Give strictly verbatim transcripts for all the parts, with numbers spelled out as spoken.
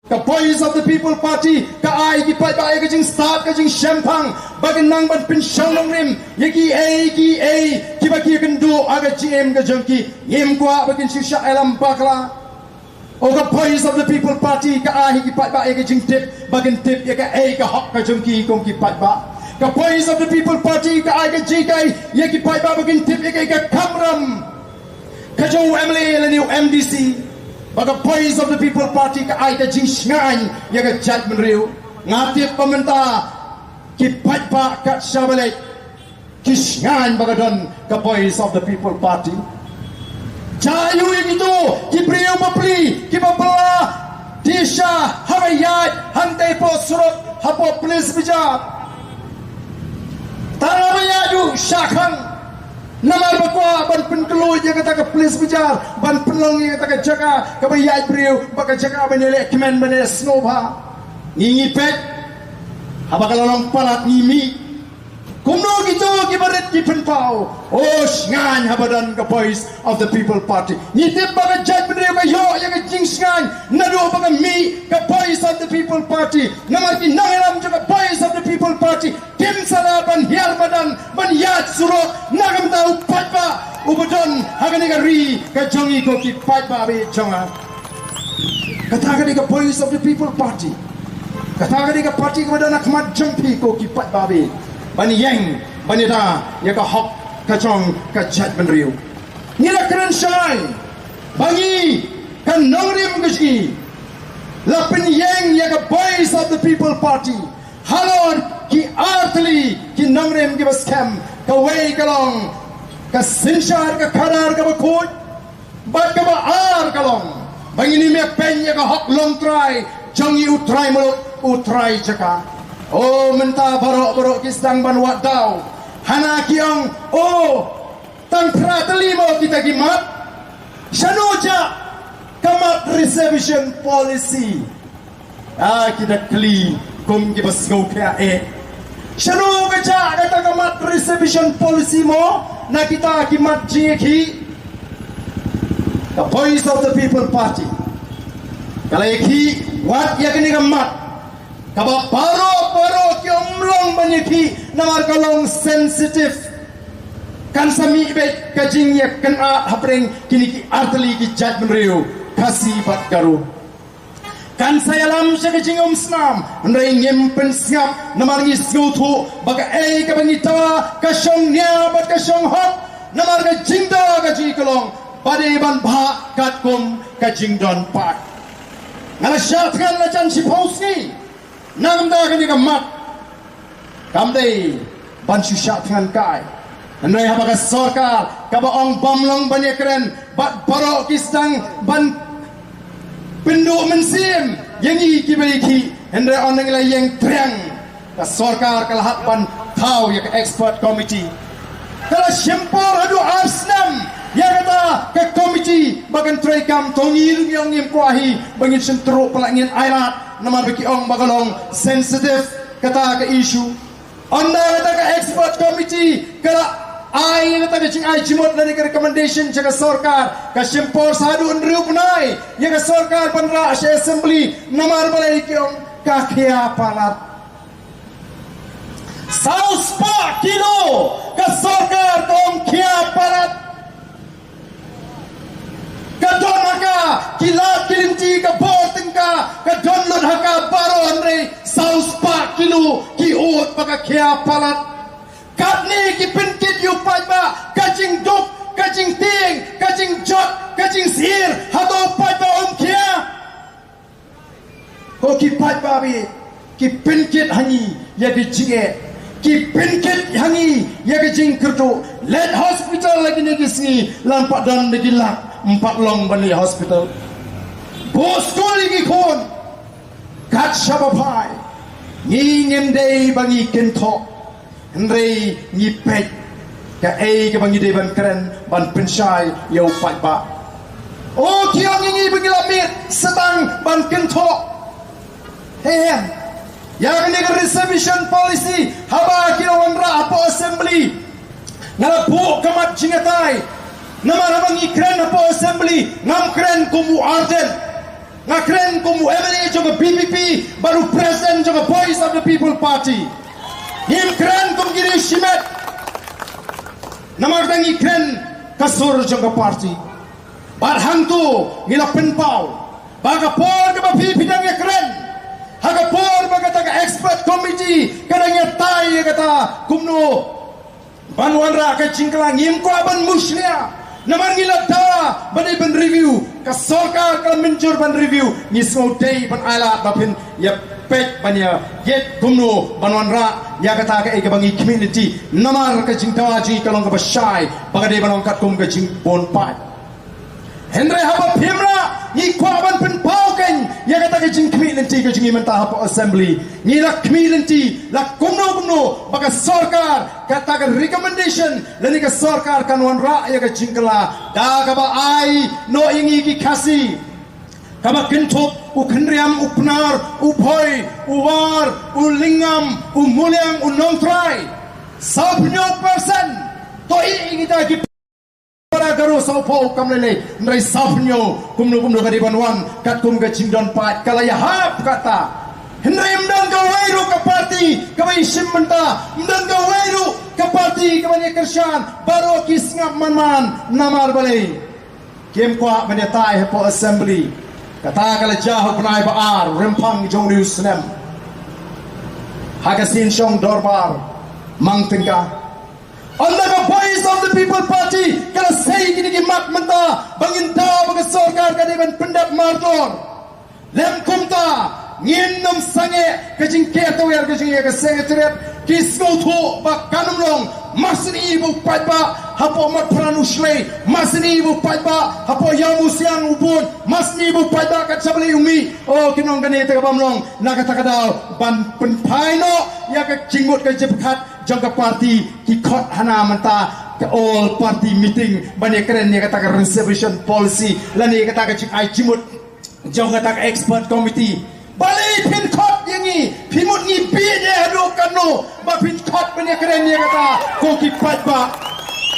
Ka Voice of the People Party ka ai ki paidbah ïa ka jingstad, ka jingshemphang ba kin nang ban pynshong nongrim ïa kiei kiei kiba ki kynduh ha ka jingim ka jong ki. Ngim kwah ba kin shu shah ïalam bakla. O, ka Voice of the People Party ka ai ki paidbah ïa ka jingtip ba kin tip ïa kaei ka hok ka jong ki kum ki paidbah. Ka Voice of the People Party ka ai ka jinghikai ïa ki paidbah ba kin tip ïa kaei ka kamram ka jong u M L A lane u M D C. Ba ka Voice of the People Party ka ai ka jingshngaiñ ïa ka jaitbynriew. Nga tip ba mynta ki paidbah kat shaba leit ki shngaiñ ba ka don ka Voice of the People Party. Jia ïa kito ki briew bapli kiba bylla dih sha ha ba ïaid hangtei hapoh surok hapoh Police Bazar. Tang haba ïaid u shah khang. Namar ba kwah ban pynkhlaiñ ïa kata ka Police Bazar, ban pynlong ïa kata ka jaka kaba ïaid briew, ba ka jaka ban ïaleh kmen, ban ïaleh sngewbha. Ngi ngi peit haba ka la long palat ngi mih. Kumno kito kiba rit ki pynpaw? O, shngaiñ haba don ka Voice of the People Party. Ngi tip ba ka jaitbynriew ka ïoh ïa ka jingshngaiñ naduh ba ka mih ka Voice of the People Party. Namar ki nongïalam jong ka Voice of the People Party kim sa lah ban hiar madan, ban ïaid surok na ka bynta u paidbah uba don ha kane ka ri ka jong ngi, ko ki paidbah ba ïeit jong nga. Kata ka dei ka Voice of the People Party. Kata ka dei ka party kaba don ha khmat jong phi, ko ki paidbah ba ïeit, ban ïeng ban ïada ïa ka hok ka jong ka jaitbynriew. Ngi la kren shai ba ngi, ka nongrim ka jong ngi, la pynïeng ïa ka Voice of the People Party halor ki artylli ki nongrim kiba skhem. Kawei ka long ka synshar ka khadar kaba khuid, bad kaba ar ka long ba ngin ym ïapeiñ ïa ka hok longtrai jong ngi, u trai muluk, u trai jaka. O, mynta baroh baroh ki sdang ban wad daw. Hana ki ong, o, tang phra tylli mo kita ki mat. Shano jia ka mat reservation policy? Ah, kita kylli kum kiba sngewkhia eh. Shano ka jia kata ka mat reservation policy mo na kita ki mat jingïakhih? Ka Voice of the People Party ka la ïakhih wat ïa kane ka mat kaba baroh baroh ki ym long ban ïakhih namar ka long sensitive. Kan sa mih beit ka jingïakynad hapdeng kine ki artylli ki jaitbynriew Khasi bad Garo. Kan sa ïalam sha ka jingumsnam, hynrei ngim pynsngap namar ngi sngewthuh ba kaei kaba ngi dawa ka shong nia bad ka shong hok. Namar ka jingdawa ka jong ngi ka long ba dei ban bhah katkum ka jingdon paid. Nga la shah thngan la jan shiphew sngi na ka bynta kane ka mat. Kam dei ban shu shah thngan kai. Hynrei haba ka sorkar kaba ong bym long ban ïakren bad baroh ki sdang ban pynduh mynsiem ïa ngi kiba ïakhih, hynrei ong ngi la ïeng triang. Ka sorkar ka la hap ban thaw ïa ka expert committee. Ka la shim por haduh ar snem ïa kata ka committee ba kan treikam. To ngi ruh ngi ong ngim kwah hi ba ngin shim through palat, ngin ailad namar ba ki ong ba ka long sensitive kata ka issue. Ynda kata ka expert committee ka la ai kata ka jingai jingmut lane ka recommendation sha ka sorkar, ka shim por sa haduh hynriew bnai ïa ka sorkar ban rah sha assembly namar balei ki ong ka khia palat. Saw spah kilo ka sorkar ka ong khia palat. Ka don ha ka ki lad ki lynti, ka bor tyngka ka don lut ha ka baroh, hynrei saw spah kilo ki ud ba ka khia palat. Katne ki pynkit ïa u paidbah, ka jingduk, ka jingtieng, ka jingjot, ka jingsyier, hato u paidbah um khia? Ko ki paidbah ba ïeit, ki pynkit ha ngi ïa ki jingeh, ki pynkit ha ngi ïa ki jingkyrduh. Leit hospital ha kine ki sngi, lam pat don da ki lak, ym pat long ban leit hospital. Buh skul ïa ki khun, kat shaba phai. Ngi ngim dei ba ngi kynthoh, hynrei ngi peit kaei kaba ngi dei ban kren ban pynshai ïa u paidbah. O, ki ong ïa ngi ba ngi la miet, sa tang ban kynthoh. He, he. Ïa kane ka reservation policy haba ki la wanrah hapoh assembly, nga la buh ka mat jingïatai. Namar haba ngi kren hapoh assembly, ngam kren kum u Ardent. Nga kren kum u M L A jong ka V P P bad u President jong ka Voice of the People Party. Ngim kren kum ki riewshimet. Namar kata ngi kren ka sur jong ka party. Bad hangto ngi la pynpaw ba ka por kaba phi phi dang ïakren, ha ka por ba kata ka expert committee ka dang ïatai ïa kata kumno ban wanrah ka jingkylla, ngim kwah ban mushlia. Namar ngi la da ba dei ban review, ka sorkar ka la mynjur ban review, ngi sngewdei ban ailad ba phin ïa peit ban ïa ïeit kumno ban wanrah ïa kata kaei kaba ngi khmih lynti. Namar ka jingdawa jong ngi ka long kaba shai ba ka dei ban long katkum ka jingbun paid. Hynrei haba phim lah, ngi kwah ban pynpaw kein ïa kata ka jingkhmih lynti ka jong ngi mynta hapoh Assembly. Ngi la khmih lynti la kumno kumno ba ka sorkar, kata ka recommendation lane ka sorkar kan wanrah ïa ka jingkylla da kaba ai noh ïa ngi ki Khasi, kaba kynthup u Khynriam, u Pnar, u Bhoi, u War, u Lyngngam, u Muliang, u Nongtrai. Sawphew percent. To i ngi ta ki para Garo sawphew kam lei lei, hynrei sawphew kumno kumno ka dei ban wan katkum ka jingdon paid, ka la ïahap kata. Hynrei ym don kawei ruh ka party kaba ïashim bynta, ym don kawei ruh ka party kaba ïakyrshan, baroh ki sngap man man. Namar balei? Kim kwah ban ïatai hapoh Assembly. Kata ka la jia ha u bnai ba ar Rymphang jong une u snem, ha ka sien shong dorbar Mang Tyngka. Ynda ka Voice of the People Party ka la sei kine ki mat mynta ba ngin daw ba ka sorkar ka dei ban pyndep mardor. Lem kumta, ngin nym sangeh ka jingker tawiar ka jong ngi ïa ka Secretariat, ki sngewthuh ba kan ym long. Mar syn i ba u paidbah hapoh Motphran u shlei, mar syn i ba u paidbah hapoh Ïawmusiang u bun, mar syn i ba u paidbah kat sha Balei u mih. O, kin ong kane te ka bym long. Na kata ka daw ban pynphai noh ïa ka jingmut ka jingpyrkhat jong ka party, ki khot hana mynta ka all party meeting ban ïakren ïa kata ka reservation policy lane kata ka jingai jingmut jong kata ka expert committee. Balei phin khot ïa ngi? Phi mut ngi bieit ïa haduh katno ba phin khot ban ïakren ïa kata, ko ki paidbah?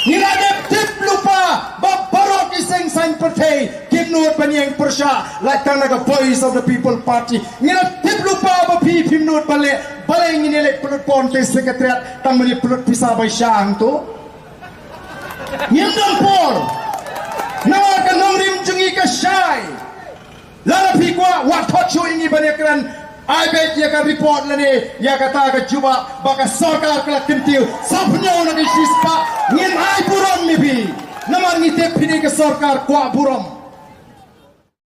Ngi la dep tip lypa ba baroh ki seng saiñ pyrthei kim nud ban ïeng pyrshah, lait tang na ka Voice of the People Party. Ngi la tip lypa ba phi phim nud ban leh, balei ngin ïaleh pynlut pon te Secretariat tang ban ïa pynlut pisa bai sha hangto? Ngim don por. Namar ka nongrim jong ngi ka shai. Lada phi kwah, wat khot shuh ïa ngi ban ïakren. Ai beit ïa ka report lane ïa kata ka jubab ba ka sorkar ka la kyntiew sawphew na ka shispah. Ngin ai burom ïa phi. Namar ngi tip phi dei ka sorkar kwah burom.